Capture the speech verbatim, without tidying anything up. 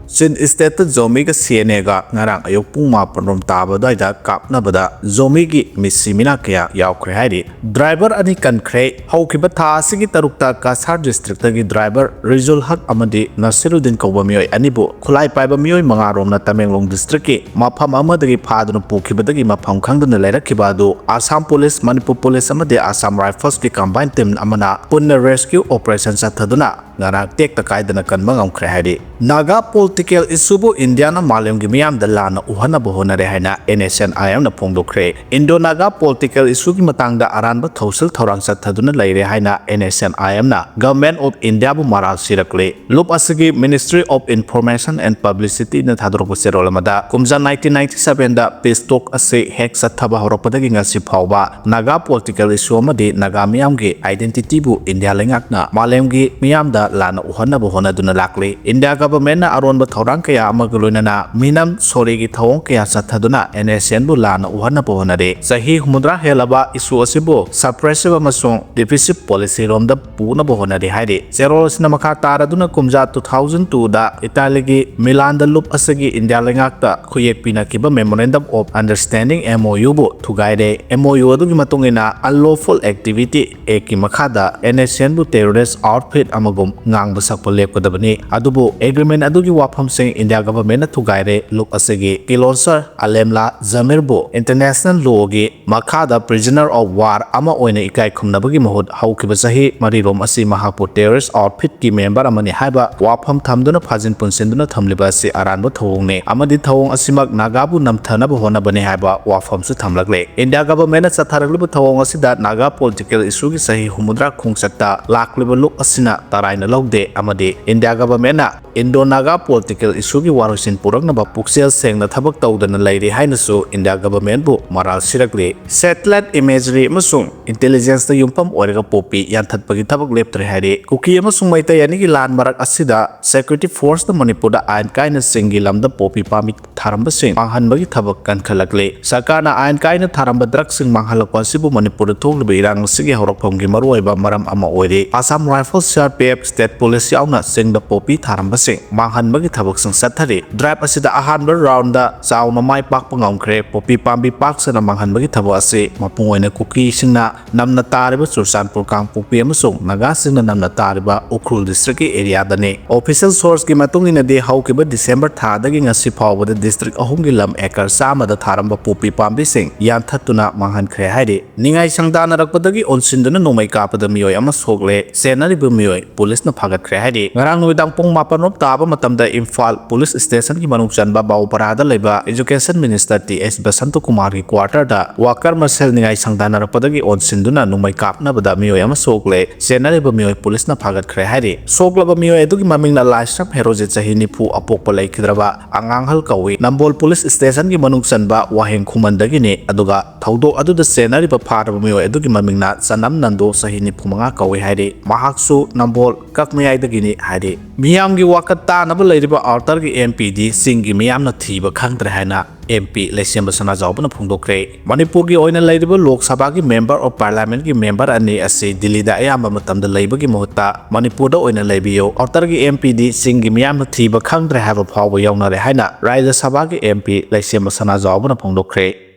ꯆꯤꯟ ꯁ꯭ꯇꯦꯠꯇ ꯖꯣꯃꯤꯒ ꯁꯤ ꯑꯦꯟ ꯑꯦꯒ ꯉꯔꯥꯡ ꯑꯌꯨꯛ ꯄꯨꯡ ꯃꯥꯄꯟ ꯔꯣꯝ ꯇꯥꯕ ꯑꯗꯨꯋꯥꯏꯗ ꯀꯥꯞꯅꯕꯗ ꯖꯣꯃꯤꯒꯤ ꯃꯤꯁꯤ ꯃꯤꯅꯥ ꯀꯌꯥ ꯌꯥꯎꯈ꯭ꯔꯦ ꯍꯥꯏꯔꯤ꯫ ꯗ꯭ꯔꯥꯏꯚꯔ ꯑꯅꯤ ꯀꯟꯈ꯭ꯔꯦ꯫ ꯍꯧꯈꯤꯕ ꯊꯥ ꯑꯁꯤꯒꯤ ꯇꯔꯨꯛꯇ ꯀꯁꯥꯔ ꯗꯤꯁꯇ꯭ꯔꯤꯛꯇꯒꯤ ꯗ꯭ꯔꯥꯏꯚꯔ ꯔꯤꯖꯨꯜ ꯍꯛ ꯑꯃꯗꯤ ꯅꯁꯤꯔꯨꯗꯤꯟ ꯀꯧꯕ ꯃꯤꯑꯣꯏ ꯑꯅꯤꯕꯨ ꯈꯨꯠꯂꯥꯏ ꯄꯥꯏꯕ ꯃꯤꯑꯣꯏ ꯃꯉꯥ ꯔꯣꯝꯅ ꯇꯃꯦꯡꯂꯣꯡ ꯗꯤꯁꯇ꯭ꯔꯤꯛꯀꯤ ꯃꯐꯝ ꯑꯃꯗꯒꯤ ꯐꯥꯗꯨꯅ ꯄꯨꯈꯤꯕꯗꯒꯤ ꯃꯐꯝ ꯈꯪꯗꯅ ꯂꯩꯔꯛꯈꯤꯕ ꯑꯗꯨ ꯑꯁꯥꯝ ꯄꯨꯂꯤꯁ, ꯃꯅꯤꯄꯨꯔ ꯄꯨꯂꯤꯁ ꯑꯃꯗꯤ ꯑꯁꯥꯝ ꯔꯥꯏꯐꯜꯁꯀꯤ ꯀꯝꯕꯥꯏꯟ ꯇꯤꯝ ꯑꯃꯅ ꯄꯨꯟꯅ ꯔꯦꯁꯀ꯭ꯌꯨ ꯑꯣꯄꯔꯦꯁꯟ ꯆꯠꯊꯗꯨꯅ ꯉꯔꯥꯡ ꯇꯦꯛꯇ ꯀꯥꯏꯗꯅ ꯀꯟꯕ ꯉꯝꯈ꯭ꯔꯦ ꯍꯥꯏꯔꯤ꯫ ꯅꯥꯒꯥ ꯄꯣꯂꯤꯇꯤꯀꯦꯜ ꯏꯁꯨꯕꯨ ꯏꯟꯗꯤꯌꯥꯅ ꯃꯥꯂꯦꯝꯒꯤ ꯃꯤꯌꯥꯝꯗ ꯂꯥꯟꯅ ꯎꯍꯟꯅꯕ ꯍꯣꯠꯅꯔꯦ ꯍꯥꯏꯅ ꯑꯦꯟ ꯑꯦꯁ ꯑꯦꯟ ꯑꯥꯏ ꯑꯦꯝꯅ ꯐꯣꯡꯗꯣꯛꯈ꯭ꯔꯦ꯫ ꯏꯟꯗꯣ ꯅꯥꯒꯥ ꯄꯣꯂꯤꯇꯤꯀꯦꯜ ꯏꯁꯨꯒꯤ ꯃꯇꯥꯡꯗ ꯑꯔꯥꯟꯕ ꯊꯧꯁꯤꯜ ꯊꯧꯔꯥꯡ ꯆꯠꯊꯗꯨꯅ ꯂꯩꯔꯦ ꯍꯥꯏꯅ ꯑꯦꯟ ꯑꯦꯁ ꯑꯦꯟ ꯑꯥꯏ ꯑꯦꯝꯅ ꯒꯚꯔꯟꯃꯦꯟꯠ ꯑꯣꯐ ꯏꯟꯗꯤꯌꯥꯕꯨ ꯃꯔꯥꯜ ꯁꯤꯔꯛꯂꯦ꯫ ꯂꯨꯞ ꯑꯁꯤꯒꯤ Ministry of Information and Publicityꯅ ꯊꯥꯗꯣꯔꯛꯄ ꯆꯦꯔꯣꯜ ꯑꯃꯗ ꯀꯨꯝꯖꯥ ꯅꯥꯏꯟꯇꯤꯟ ꯅꯥꯏꯟꯇꯤ ꯁꯚꯦꯟꯗ ꯄꯤꯁ ꯇꯣꯛ ꯑꯁꯤ ꯍꯦꯛ ꯆꯠꯊꯕ ꯍꯧꯔꯛꯄꯗꯒꯤ ꯉꯁꯤ ꯐꯥꯎꯕ ꯅꯥꯒꯥ ꯄꯣꯂꯤꯇꯤꯀꯦꯜ ꯏꯁꯨ ꯑꯃꯗꯤ ꯅꯥꯒꯥ ꯃꯤꯌꯥꯝꯒꯤ ꯑꯥꯏꯗꯦꯟꯇꯤꯇꯤꯕꯨ ꯏꯟꯗꯤꯌꯥ ꯂꯩꯉꯥꯛꯅ ꯃꯥꯂꯦꯝꯒꯤ ꯃꯤꯌꯥꯝꯗ ꯂꯥꯟꯅ ꯎꯍꯟꯅꯕ ꯍꯣꯠꯅꯗꯨꯅ ꯂꯥꯛꯂꯤ꯫ ꯏꯟꯗꯤꯌꯥ ꯒꯚꯔꯟꯃꯦꯟꯠꯅ ꯑꯔꯣꯟꯕ ꯊꯧꯔꯥꯡ ꯀꯌꯥ ꯑꯃꯒ ꯂꯣꯏꯅꯅ ꯃꯤꯅꯝ ꯁꯣꯔꯤꯒꯤ ꯊꯧꯑꯣꯡ ꯀꯌꯥ ꯆꯠꯊꯗꯨꯅ ꯑꯦꯟ ꯑꯦꯁ ꯑꯦꯟꯕꯨ ꯂꯥꯟꯅ ꯎꯍꯟꯅꯕ ꯍꯣꯠꯅꯔꯤ꯫ ꯆꯍꯤ ꯍꯨꯝꯐꯨꯇꯔꯥ ꯍꯦꯜꯂꯕ ꯏꯁꯨ ꯑꯁꯤꯕꯨ suppressive ꯑꯃꯁꯨꯡ divisive policyꯔꯣꯝꯗ ꯄꯨꯅꯕ ꯍꯣꯠꯅꯔꯤ ꯍꯥꯏꯔꯤ꯫ ꯆꯦꯔꯣꯜ ꯑꯁꯤꯅ ꯃꯈꯥ ꯇꯥꯔꯗꯨꯅ ꯀꯨꯝꯖꯥ two thousand twoꯗ ꯏꯇꯥꯂꯤꯒꯤ ꯃꯤꯂꯥꯟꯗ ꯂꯨꯞ ꯑꯁꯤꯒꯤ India ꯂꯩꯉꯥꯛꯇ ꯈꯨꯌꯦꯛ ꯄꯤꯅꯈꯤꯕ Memorandum of Understanding, M O U, ꯕꯨ ꯊꯨꯒꯥꯏꯔꯦ꯫ M O U ꯑꯗꯨꯒꯤ ꯃꯇꯨꯡ ꯏꯟꯅ Unlawful Activity Actꯀꯤ ꯃꯈꯥꯗ ꯑꯦꯟ ꯑꯦꯁ ꯑꯦꯟꯕꯨ terrorist outfit ꯑꯃꯒꯨꯝ ꯉꯥꯡꯕ ꯁꯛꯄ ꯂꯦꯞꯀꯗꯕꯅꯤ꯫ ꯑꯗꯨꯕꯨ agreement ꯑꯗꯨꯒꯤ ꯋꯥꯐꯝꯁꯤꯡ ꯏꯟꯗꯤꯌꯥ ꯒꯚꯔꯟꯃꯦꯟꯠꯅ ꯊꯨꯒꯥꯏꯔꯦ꯫ ꯂꯨꯞ ꯑꯁꯤꯒꯤ ꯀꯤꯂꯣꯟꯁꯔ ꯑꯂꯦꯝꯂꯥ ꯖꯃꯤꯔꯕꯨ international lawꯒꯤ ꯃꯈꯥꯗ prisoner of war ꯑꯃ ꯑꯣꯏꯅ ꯏꯀꯥꯏ ꯈꯨꯝꯅꯕꯒꯤ ꯃꯍꯨꯠ ꯍꯧꯈꯤꯕ ꯆꯍꯤ ꯃꯔꯤꯔꯣꯝ ꯑꯁꯤ ꯃꯍꯥꯛꯄꯨ terrorist outfitꯀꯤ member ꯑꯃꯅꯤ ꯍꯥꯏꯕ ꯋꯥꯐꯝ ꯊꯝꯗꯨꯅ ꯐꯥꯖꯤꯟ ꯄꯨꯟꯁꯤꯟꯗꯨꯅ ꯊꯝꯂꯤꯕ ꯑꯁꯤ ꯑꯔꯥꯟꯕ ꯊꯧꯑꯣꯡꯅꯤ ꯑꯃꯗꯤ ꯊꯧꯑꯣꯡ ꯑꯁꯤꯃꯛ ꯅꯥꯒꯥꯕꯨ ꯅꯝꯊꯅꯕ ꯍꯣꯠꯅꯕꯅꯤ ꯍꯥꯏꯕ ꯋꯥꯐꯝꯁꯨ ꯊꯝꯂꯛꯂꯦ꯫ ꯏꯟꯗꯤꯌꯥ ꯒꯚꯔꯟꯃꯦꯟꯠꯅ ꯆꯠꯊꯔꯛꯂꯤꯕ ꯊꯧꯑꯣꯡ ꯑꯁꯤꯗ ꯅꯥꯒꯥ ꯄꯣꯂꯤꯇꯤꯀꯦꯜ ꯏꯁꯨꯒꯤ ꯆꯍꯤ ꯍꯨꯝꯐꯨꯇꯔꯥ ꯈꯣꯡꯆꯠꯇ ꯂꯥꯛꯂꯤꯕ ꯂꯨꯞ ꯑꯁꯤꯅ ꯇꯔꯥꯏꯅ ꯂꯧꯗꯦ ꯑꯃꯗꯤ ꯏꯟꯗꯤꯌꯥ ꯒꯚꯔꯟꯃꯦꯟꯠꯅ ꯏꯟꯗꯣ ꯅꯥꯒꯥ ꯄꯣꯂꯤꯇꯤꯀꯦꯜ ꯏꯁꯨꯒꯤ ꯋꯥꯔꯣꯏꯁꯤꯟ ꯄꯨꯔꯛꯅꯕ ꯄꯨꯛꯆꯦꯜ ꯁꯦꯡꯅ ꯊꯕꯛ ꯇꯧꯗꯅ ꯂꯩꯔꯤ ꯍꯥꯏꯅꯁꯨ ꯏꯟꯗꯤꯌꯥ ꯒꯚꯔꯟꯃꯦꯟꯠꯕꯨ ꯃꯔꯥꯜ ꯁꯤꯔꯛꯂꯤ꯫ Satellite imagery ꯑꯃꯁꯨꯡ intelligenceꯇ ꯌꯨꯝꯐꯝ ꯑꯣꯏꯔꯒ ꯄꯣꯄꯤ ꯌꯥꯟꯊꯠꯄꯒꯤ ꯊꯕꯛ ꯂꯦꯞꯇ꯭ꯔꯦ ꯍꯥꯏꯔꯤ꯫ ꯀꯨꯀꯤ ꯑꯃꯁꯨꯡ ꯃꯩꯇꯩ ꯑꯅꯤꯒꯤ ꯂꯥꯟ ꯃꯔꯛ ꯑꯁꯤꯗ security forceꯅ ꯃꯅꯤꯄꯨꯔꯗ ꯑꯥꯏꯟ ꯀꯥꯏꯅ ꯆꯤꯡꯒꯤ ꯂꯝꯗ ꯄꯣꯄꯤ ꯄꯥꯝꯕꯤ ꯊꯥꯔꯝꯕꯁꯤꯡ ꯃꯥꯡꯍꯟꯕꯒꯤ ꯊꯕꯛ ꯀꯟꯈꯠꯂꯛꯂꯤ꯫ ꯁꯔꯀꯥꯔꯅ ꯑꯥꯏꯟ ꯀꯥꯏꯅ ꯊꯥꯔꯝꯕ ꯗ꯭ꯔꯒꯁꯤꯡ ꯃꯥꯡꯍꯜꯂꯛꯄ ꯑꯁꯤꯕꯨ ꯃꯅꯤꯄꯨꯔꯗ ꯊꯣꯛꯂꯤꯕ ꯏꯔꯥꯡ ꯑꯁꯤꯒꯤ ꯍꯧꯔꯛꯐꯝꯒꯤ ꯃꯔꯨꯑꯣꯏꯕ ꯃꯔꯝ ꯑꯃ ꯑꯣꯏꯔꯤ꯫ Assam rifle, C R P F, state police ꯌꯥꯎꯅ ꯆꯤꯡꯗ ꯄꯣꯄꯤ ꯊꯥꯔꯝꯕꯁꯤꯡ ꯃꯥꯡꯍꯟꯕꯒꯤ ꯊꯕꯛꯁꯤꯡ ꯆꯠꯊꯔꯤ꯫ ꯗ꯭ꯔꯥꯏꯚ ꯑꯁꯤꯗ ꯑꯍꯥꯟꯕ ꯔꯥꯎꯟꯗ ꯆꯥꯎꯅ ꯃꯥꯏ ꯄꯥꯛꯄ ꯉꯝꯈ꯭ꯔꯦ꯫ ꯄꯣꯄꯤ ꯄꯥꯝꯕꯤ ꯄꯥꯛ ꯁꯟꯅ ꯃꯥꯡꯍꯟꯕꯒꯤ ꯊꯕꯛ ꯑꯁꯤ ꯃꯄꯨꯡ ꯑꯣꯏꯅ ꯀꯨꯀꯤꯁꯤꯡꯅ ꯅꯝꯅ ꯇꯥꯔꯤꯕ ꯆꯨꯔꯆꯥꯟꯄꯨꯔ, ꯀꯥꯡꯄꯣꯛꯄꯤ ꯑꯃꯁꯨꯡ ꯅꯥꯒꯥꯁꯤꯡꯅ ꯅꯝꯅ ꯇꯥꯔꯤꯕ ꯎꯈ꯭ꯔꯨꯜ ꯗꯤꯁꯇ꯭ꯔꯤꯛꯀꯤ ꯑꯦꯔꯤꯌꯥꯗꯅꯤ꯫ ꯑꯣꯐꯤꯁꯤꯌꯦꯜ ꯁꯣꯔꯁꯀꯤ ꯃꯇꯨꯡ ꯏꯟꯅꯗꯤ ꯍꯧꯈꯤꯕ ꯗꯤꯁꯦꯝꯕꯔ ꯊꯥꯗꯒꯤ ꯉꯁꯤ ꯐꯥꯎꯕꯗ ꯗꯤꯁꯇ꯭ꯔꯤꯛ ꯑꯍꯨꯝꯒꯤ ꯂꯝ ꯑꯦꯀꯔ ꯆꯥꯝꯃꯗ ꯊꯥꯔꯝꯕ ꯄꯣꯄꯤ ꯄꯥꯝꯕꯤꯁꯤꯡ ꯌꯥꯟꯊꯠꯇꯨꯅ ꯃꯥꯡꯍꯟꯈ꯭ꯔꯦ ꯍꯥꯏꯔꯤ꯫ ꯅꯤꯡꯉꯥꯏ ꯁꯪꯗꯥꯅꯔꯛꯄꯗꯒꯤ ꯑꯣꯟꯁꯤꯟꯗꯨꯅ ꯅꯣꯡꯃꯩ ꯀꯥꯞꯄꯗ ꯃꯤꯑꯣꯏ ꯑꯃ ꯁꯣꯛꯂꯦ꯫ ꯆꯦꯟꯅꯔꯤꯕ ꯃꯤꯑꯣꯏ ꯄꯨꯂꯤꯁꯅ ꯐꯥꯒꯠꯈ꯭ꯔꯦ ꯍꯥꯏꯔꯤ꯫ ꯉꯔꯥꯡ ꯅꯨꯃꯤꯗꯥꯡ ꯄꯨꯡ ꯃꯥꯄꯟ ꯔꯣꯝ ꯇꯥꯕ ꯃꯇꯝꯗ ꯏꯝꯐꯥꯜ ꯄꯨꯂꯤꯁ ꯁ꯭ꯇꯦꯁꯟꯒꯤ ꯃꯅꯨꯡ ꯆꯟꯕ ꯕꯥꯎꯄꯔꯥꯗ ꯂꯩꯕ ꯏꯖꯨꯀꯦꯁꯟ ꯃꯤꯅꯤꯁꯇꯔ ꯇꯤ ꯑꯩꯆ ꯕꯁꯟꯇꯀꯨꯃꯥꯔꯒꯤ ꯀ꯭ꯋꯥꯇꯔꯗ ꯋꯥꯀꯔ ꯃꯁꯦꯜ ꯅꯤꯡꯉꯥꯏ ꯁꯪꯗꯥꯅꯔꯛꯄꯗꯒꯤ ꯑꯣꯟꯁꯤꯟꯗꯨꯅ ꯅꯣꯡꯃꯩ ꯀꯥꯞꯅꯕꯗ ꯃꯤꯑꯣꯏ ꯑꯃ ꯁꯣꯛꯂꯦ꯫ ꯆꯦꯟꯅꯔꯤꯕ ꯃꯤꯑꯣꯏ ꯄꯨꯂꯤꯁꯅ ꯐꯥꯒꯠꯈ꯭ꯔꯦ ꯍꯥꯏꯔꯤ꯫ ꯁꯣꯛꯂꯕ ꯃꯤꯑꯣꯏ ꯑꯗꯨꯒꯤ ꯃꯃꯤꯡꯅ ꯂꯥꯏꯁ꯭ꯔꯝ ꯍꯦꯔꯣꯖꯤꯠ, ꯆꯍꯤ ꯅꯤꯐꯨ, ꯑꯄꯣꯛꯄ ꯂꯩꯈꯤꯗ꯭ꯔꯕ ꯑꯉꯥꯡꯍꯜ ꯀꯧꯏ꯫ ꯅꯝꯕꯣꯜ ꯄꯨꯂꯤꯁ ꯁ꯭ꯇꯦꯁꯟꯒꯤ ꯃꯅꯨꯡ ꯆꯟꯕ ꯋꯥꯍꯦꯡ ꯈꯨꯃꯟꯗꯒꯤꯅꯤ꯫ ꯑꯗꯨꯒ ꯊꯧꯗꯣꯛ ꯑꯗꯨꯗ ꯆꯦꯟꯅꯔꯤꯕ ꯐꯥꯔꯕ ꯃꯤꯑꯣꯏ ꯑꯗꯨꯒꯤ ꯃꯃꯤꯡꯅ ꯆꯅꯝ ꯅꯟꯗꯣ, ꯆꯍꯤ ꯅꯤꯐꯨ ꯃꯉꯥ ꯀꯧꯏ ꯍꯥꯏꯔꯤ꯫ ꯃꯍꯥꯛꯁꯨ ꯅꯝꯕꯣꯜ ꯀꯛꯃꯌꯥꯏꯗꯒꯤꯅꯤ ꯍꯥꯏꯔꯤ꯫ ꯃꯤꯌꯥꯝꯒꯤ ꯋꯥꯀꯠ ꯇꯥꯅꯕ ꯂꯩꯔꯤꯕ ꯑꯥꯎꯇꯔꯒꯤ ꯑꯦꯝ ꯄꯤꯗꯤ ꯆꯤꯡꯒꯤ ꯃꯤꯌꯥꯝꯅ ꯊꯤꯕ ꯈꯪꯗ꯭ꯔꯦ ꯍꯥꯏꯅ ꯑꯦꯝ ꯄꯤ ꯂꯩꯁꯦꯝꯕ ꯁꯅꯥꯖꯥꯎꯕꯅ ꯐꯣꯡꯗꯣꯛꯈ꯭ꯔꯦ꯫ ꯃꯅꯤꯄꯨꯔꯒꯤ ꯑꯣꯏꯅ ꯂꯩꯔꯤꯕ ꯂꯣꯛ ꯁꯚꯥꯒꯤ ꯃꯦꯝꯕꯔ ꯑꯣꯐ ꯄꯥꯔꯂꯤꯌꯥꯃꯦꯟꯠꯀꯤ ꯃꯦꯝꯕꯔ ꯑꯅꯤ ꯑꯁꯤ ꯗꯤꯜꯂꯤꯗ ꯑꯌꯥꯝꯕ ꯃꯇꯝꯗ ꯂꯩꯕꯒꯤ ꯃꯍꯨꯠꯇ ꯃꯅꯤꯄꯨꯔꯗ ꯑꯣꯏꯅ ꯂꯩꯕꯤꯌꯨ꯫ ꯑꯥꯎꯇꯔꯒꯤ ꯑꯦꯝ ꯄꯤꯗꯤ ꯆꯤꯡꯒꯤ ꯃꯤꯌꯥꯝꯅ ꯊꯤꯕ ꯈꯪꯗ꯭ꯔꯦ ꯍꯥꯏꯕ ꯐꯥꯎꯕ ꯌꯥꯎꯅꯔꯦ ꯍꯥꯏꯅ ꯔꯥꯖ꯭ꯌ ꯁꯚꯥꯒꯤ ꯑꯦꯝ ꯄꯤ ꯂꯩꯁꯦꯝꯕ ꯁꯅꯥꯖꯥꯎꯕꯅ ꯐꯣꯡꯗꯣꯛꯈ꯭ꯔꯦ꯫